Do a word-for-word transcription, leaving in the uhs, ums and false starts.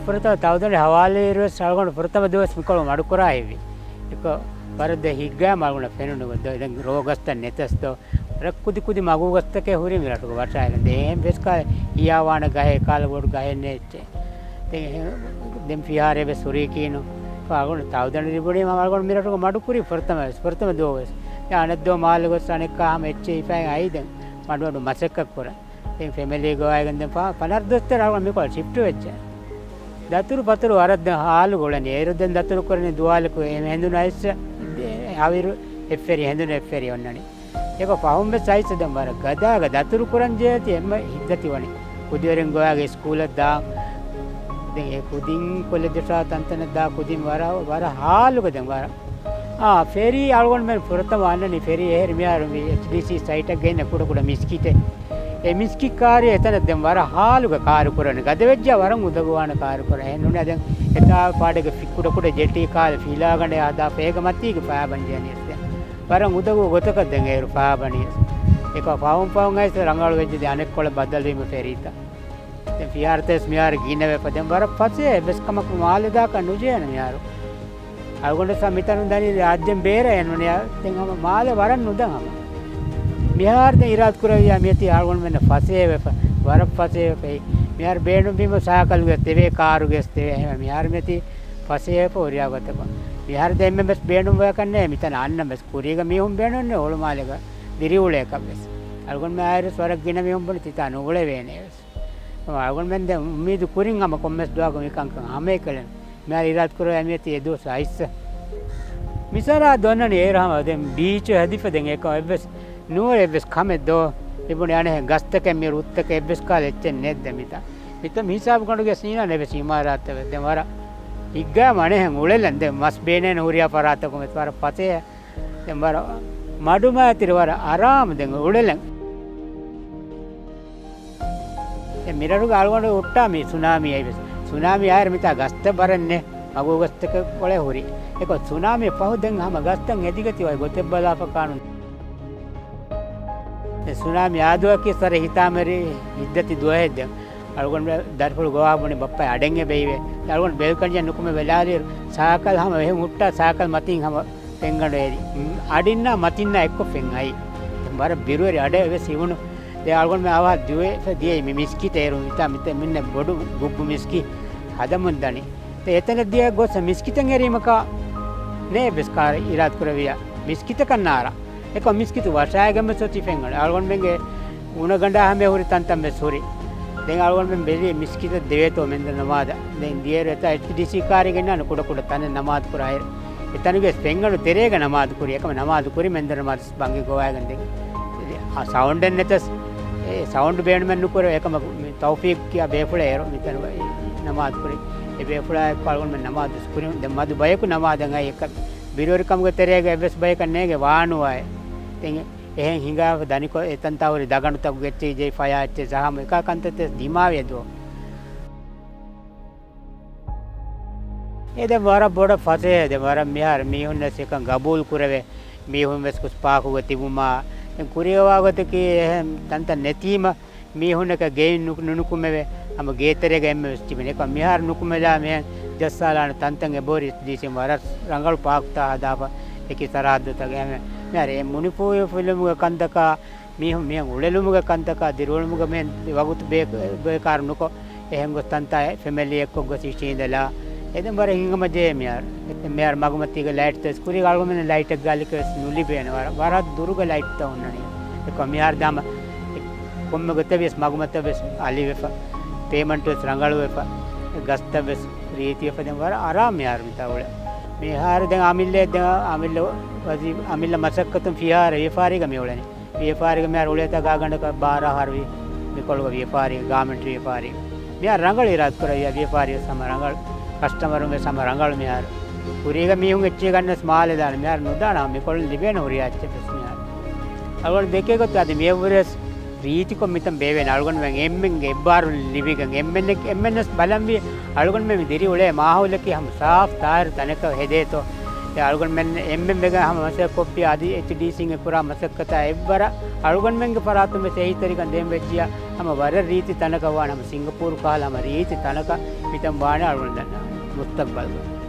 ފުރަތަމަ ތައުދަނޑި ހަވާލުވިއިރުވެސް އަޅުގަނޑު ފުރަތަމަ ދުވަސް މިކޮޅު މަޑުކުރާ ހެއްވި. އެކަ ވަރަށް ދެ ހިތްގައިމު އަޅުގަނޑަށް ފެނުނު ދޯ، ދެން ރޯގަސްތައް ނެތަސް ދޯ. ވަރަށް ކުދި ކުދި މަގޫގަސްތަކެއް ހުރި މިރަށުގަ ވަށާގެން. ދެން އެހެން ވެސް ކާ ހިޔާވާނެ ގަހެއް ކާލަ ބޮޑު ގަހެއް ނެއްޗެ. ދެން އެހެން ދެން ފިހާރައެއް ވެސް ހުރީކީނު. އަޅުގަނޑު ތައުދަނޑި ލިބުނީމަ އަޅުގަނޑު މިރަށުގަ މަޑުކުރީ ފުރަތަމަ ވެސް، ފުރަތަމަ ދުވަހު ވެސް. ދެން އަނެއް ދުވަހު މާލެ ގޮސް އަނެއްކާ ހަމަ އެއްޗެއް ހިފައި އައީ ދެން މަޑުމަޑު މަސައްކަތް ކުރަން. ދެން ފެމިލީ ގޮވައިގެން ދެން ފަ-، ފަނަރަ ދުވަސްތެރޭ އަޅުގަނޑު މިކޮޅަށް ޝިފްޓް ވެއްޖެ. ދަތުރު ފަތުރު ވަރަށް ދެން ހާލު ގުޅަނީ. އޭރު ދެން ދަތުރު ކުރަނީ ދުވާލަކު އެ ހެނދުނު އައިސް އަވިރު އެއްފެރި ހެނދުނު އެއްފެރި އޮންނަނީ. އެކަ ފަހުން ވެސް އައިސް ދެން ވަރަށް ގަދައަގަ ދަތުރު ކުރަން ޖެހޭތީ އެންމެ ހިތްދަތި ވަނީ. ކުދިވެރިން ގޮވާގެ ސްކޫލަށް ދާ. ދެން އެ ކުދިން ކޮލެޖަށާ ތަންތަނަށް ދާ ކުދިން ވަރަށް، ވަރަށް ހާލުގަ ދެން ވަރަށް. އާ، ފެރީ އަޅުގަނޑުމެން ފުރަތަމަ އަންނަނީ ފެރީ އެހެރި މިހާރު މި އެޗްޑީސީ ސައިޓަށް ގެންނަ ކުޑަ ކުޑަ މިސްކިތެއް. އެ މިސްކިތް ކާރި އެތަނަށް ދެން ވަރަށް ހާލުގަ ކާރު ކުރަން ގަދަވެއްޖާ ވަރަށް އުނދަގޫވާނެ ކާރު ކުރަން. އެހެން ނޫނީ ދެން އެތާ ފާޑެއްގެ ފި-، ކުޑަ ކުޑަ ޖެޓީ ކާލަ ފިލާގަނޑެއް ހަދާފަ އޭގެ މަތީގަ ފައިބަން ޖެހެނީ ވެސް ދެން. ވަރަށް އުނދަގޫ ގޮތަކަށް ދެން އޭރު ފައިބަނީ ވެސް. އެކަ ފަހުން ފަހުން އައިސް ރަނގަޅު ވެއްޖެ ދެން އަނެއްކޮޅަށް ބަދަލުވީމަ ފެރީތައް. ދެން ފިހާރަތައް ވެސް މިހާރު ގިނަވެފަ. ދެން ވަރަށް ފަސޭހަ އެއްވެސް ކަމަކު މާލެ ދާކަށް ނުޖެހޭނެ މިހާރު. އަޅުގަނޑު ސަ މިތަނުން ދަނީ ރާއްޖޭން ބޭރަށް އެންމެން ދެން ހަމަ މާލެ ވަރަށް ނުދަން ހަމަ. މިހާރު ދެން އިރާދަ ކުރެއްވިޔާ މިއޮތީ އަޅުގަނޑުމެންނަށް ފަސޭހަވެފަ، ވަރަށް ފަސޭހަވެފަ. މިހާރު ބޭނުންވީމަ ސައިކަލްގެ ތެވޭ، ކާރުގެ ތެވޭ. އެހެން މިހާރު މިއޮތީ ފަސޭހަވެފަ ހުރިހާ ގޮތަކަށް. މިހާރު ދެން އެންމެން ވެސް ބޭނުންވާކަށް ނޭ މިތަނަށް އަންނަން ވެސް. ކުރީގަ މީހުން ބޭނުން ހުޅުމާލޭގަ ދިރިއުޅޭކަށް ވެސް. އަޅުގަނޑުމެން އާއިރުވެސް ވަރަށް ގިނަ މީހުން ބުނި ތިތާ ނުގުޅެވޭނެ ވެސް. އަޅުގަނޑުމެން ދެން އުއްމީދު ކުރިން ހަމަ ކޮންމެސް ދުވަހަކު މިކަންކަން ހަމައެކަލެން. މިހާރު އިރާދަ ކުރެވޭ މިއޮތީ އެ ދުވަސް އައިސް. މިސާލާ ދޮންނަނީ އޭރު ހަމަ ދެން ބީޗު ހެދިފަ ދެން އެކަ އެއްވެސް ނުވަ އެއްވެސް ކަމެއް ދޯ. މިބުނި އަނެއް ގަސްތަކެއް މި ރުއްތަކެއް އެއްވެސް ކާލަ އެއްޗެއް ނެއް ދެން މިތާ. މިތަ މިހިސާބު ގަނޑުގެ ސީނާނެ އެއްވެސް އިމާރާތެއް ވެސް ދެން ވަރަށް ހިތްގައިމު އަނެއްހެން އުޅެލަން ދެން މަސް ބޭނޭނެ ހުރިހާ ފަރާތަކުން ވެސް ވަރަށް ފަސޭހަ. ދެން ވަރަށް މަޑުމައިތިރި ވަރަށް އަރާމު ދެން އުޅެލަން. ދެން މިރަށުގެ އަޅުގަނޑު ހުއްޓާ މި ސުނާމީ އައި ވެސް. ސުނާމީ އާއިރު މިތާ ގަސްތައް ވަރަށް ނެ، މަގޫ ގަސްތަކެއް ކޮޅެއް ހުރި. އެކޮ ސުނާމީ ފަހު ދެން ހަމަ ގަސްތައް ހެދިގަތީ އޮތް ގޮތެއް ބަލާފަ ކާނުން. ދެން ސުނާމީ އާދުއަކީ ސަރެ ހިތާމަރި ހިތްދަތި ދުވަހެއް ދެން. އަޅުގަނޑު ދަރިފުޅު ގޮވާ ބުނި ބައްޕަ އަޑެއް އެބައިވޭ. އަޅުގަނޑު ބެލްކަނިއަށް ނުކުމެ ވެލާލިއިރު ސައިކަލް ހަމަ އެހެން ހުއްޓާ ސައިކަލް މަތިން ހަމަ ފެންގަނޑު އެރި. އަޑިންނާ މަތިންނާ އެއްކޮށް ފެން އައި. ވަރަށް ބިރުވެރި އަޑެއް ވެސް ހިވުނު. ދެ އަޅުގަނޑުމެ އަވަހަށް ދިވެފަ ދިޔައީ މި މިސްކިތަށް އޭރު މިތާ މިތަ މިންނަ ބޮޑު ގުއްބު މިސްކި ހަދަމުން ދަނީ. ދެ އެތަނަށް ދިޔަ ގޮސް މިސްކިތަށް އެރީމަކާ ނޭ ވެސް ކާރަށް އިރާދަ ކުރެވިޔާ މިސްކިތަކަށް ނާރާ. އެކަ މިސްކިތު ވަށާގެން ވެސް އޮތީ ފެންގަނޑު. އަޅުގަނޑުމެންގެ އުނަގަނޑާ ހަމަ ހުރި ތަންތަން ވެސް ހުރި. ދެން އަޅުގަނޑުމެން ބެލީ މިސްކިތަށް ދެވޭތޯ މެންދަރު ނަމާދަށް. ދެން ދިޔައިރު އެތާ އެޗްޑީސީ ކާރި ގެންނާނެ ކުޑަ ކުޑަ ތަނެއް ނަމާދު ކުރާއިރު. އެތަނުގެ ފެންގަނޑު ތެރޭގަ ނަމާދު ކުރި. އެކަމަ ނަމާދު ކުރި މެންދަރު ނަމާދު ބަންގި ގޮވާގެން ދެން. އާ ސައުންޑެއް ނެތަސް، އެ ސައުންޑް ބޭނުމެއް ނުކުރެވޭ. އެކަމަކު މި ތައުފީޤް ކިޔާ ބޭފުޅެއް އޭރު މިތަނުގައި ނަމާދު ކުރި. އެ ބޭފުޅާ އެއްކޮށް އަޅުގަނޑުމެން ނަމާދު ކުރި. ދެން މަދު ބަޔަކު ނަމާދަށް އައި އެކަ ބިރުވެރިކަމުގެ ތެރޭގަ އެއްވެސް ބަޔަކަށް ނޭނގެ ވާނުވާއެ. ދެން އެހެން ހިނގާފަ ދަނިކޮށް އެތަންތާ ހުރި ދަގަނޑުތަކުގެ އެއްޗެހި ޖެހި ފަޔާ އެއްޗެއް ޒަހަމު އެކާ ކަންތައްތައް ދިމާވިއެދުވަ. އެ ދެން ވަރަށް ބޮޑަށް ފަސޭހަ ދެން ވަރަށް މިހާރު މީހުންނަށް އެކަން ގަބޫލު ކުރެވޭ. މީހުން ވެސް ގޮސް ޕާކުގަ ތިބުމާ، ދެން ކުރިއަށް ވާ ގޮތަކީ އެހެން ތަންތަން ނެތީމަ، މީހުންނަކަށް ގެއިން ނު-، ނުނުކުމެވެ. ހަމަ ގޭތެރޭގަ އެންމެ ވެސް ތިބެނީ. އެކަމަ މިހާރު ނުކުމެލާ މިހެން ޖައްސާލާނެ ތަންތަން އެބަހުރި ދީސިން ވަރަށް ރަނގަޅު ޕާކުތައް ހަދާފަ އެކި ސަރަހައްދުތަކެއް. އެހެން މިހާރު އެ މުނިފޫހިފިލުމުގެ ކަންތަކާ މީހުން މިހެން އުޅެލުމުގެ ކަންތަކާ ދިރިއުޅުމުގެ މިހެން ވަގުތު ބޭ-، ބޭކާރު ނުކޮށް، އެހެން ގޮސް ތަންތާ ފެމެލީ އެއްކޮށް ގޮސް އިށީނދެލާ، އެދެން ވަރަށް ހިނގަމަޖެހޭ މިހާރު. މިހާރު މަގުމަތީގެ ލައިޓްތައް ވެސް ކުރީގަ އަޅުގަނޑުމެން ލައިޓެއް ގާލިކަ ވެސް ނުލިބޭނެ ވަރަށް، ވަރަށް ދުރުގަ ލައިޓްތައް ހުންނަނީ. އެކަމަ މިހާރު ދާމަ ކޮންމެ ގޮތެއް ވެސް މަގުމަތަށް ވެސް އަލިވެފަ، ޕޭމަންޓް ވެސް ރަނގަޅުވެފަ، ގަސްތައް ވެސް ރީތިވެފަ ދެން ވަރަށް އަރާމް މިހާރު މިތާ އުޅެ. މިހާރު ދެން އަމިއްލަ ދެން އަމިއްލަ ވަޒީ-، އަމިއްލަ މަސައްކަތުން ފިހާރަ ވިޔަފާރީގަ މި އުޅެނީ. ވިޔަފާރިގަ މިހާރު އުޅޭތާ ގާގަނޑަކަށް ބާރަ އަހަރުވީ މިކޮޅުގަ ވިޔަފާރި، ގާމެންޓް ވިޔަފާރި. މިހާރު ރަނގަޅު އިރާދަ ކުރެވިޔާ ވިޔަފާރި ވެސް ހަމަ ރަނގަޅު، ކަސްޓަމަރުން ވެސް ހަމަ ރަނގަޅު މިހާރު. ކުރީގަ މީހުން އެއްޗެއް ގަންނަސް މާލެ ދާނެ މިހާރު ނުދާނަ މިކޮޅުން ލިބޭނެ ހުރިހާ އެއްޗެއް ވެސް މިހާރު. އަޅުގަނޑު ދެކޭ ގޮތަށް އަދި މިއަށްވުރެސް ރީތިކޮށް މިތަން ބޭވޭނެ. އަޅުގަނޑުމެން އެންމެންގެ އެއްބާރު ލިބިގެން އެންމެން-، އެންމެންނަސް ބަލަންވީ އަޅުގަނޑުމެން މި ދިރި އުޅޭ މާހައުލަކީ ހަމަ ސާފް ތާހިރު ތަނަކަށް ހެދޭތޯ. އެ އަޅުގަނޑުމެން އެންމެން ވެގެން ހަމަ މަސައްކަތް ކޮށްފި އަދި އެޗްޑީސީން އެކުރާ މަސައްކަތާ އެއްވަރަށް އަޅުގަނޑުމެންގެ ފަރާތުން ވެސް އެހީތެރިކަން ދޭން ވެއްޖިޔާ ހަމަ ވަރަށް ރީތި ތަނަކަށް ވާނެ، ހަމަ ސިންގަޕޫރު ކަހަލަ ހަމަ ރީތި ތަނަކަށް މިތަން ވާނެ އަޅުގަނޑު ދަންނަވަނީ މުސްތަގްބަލްގަ.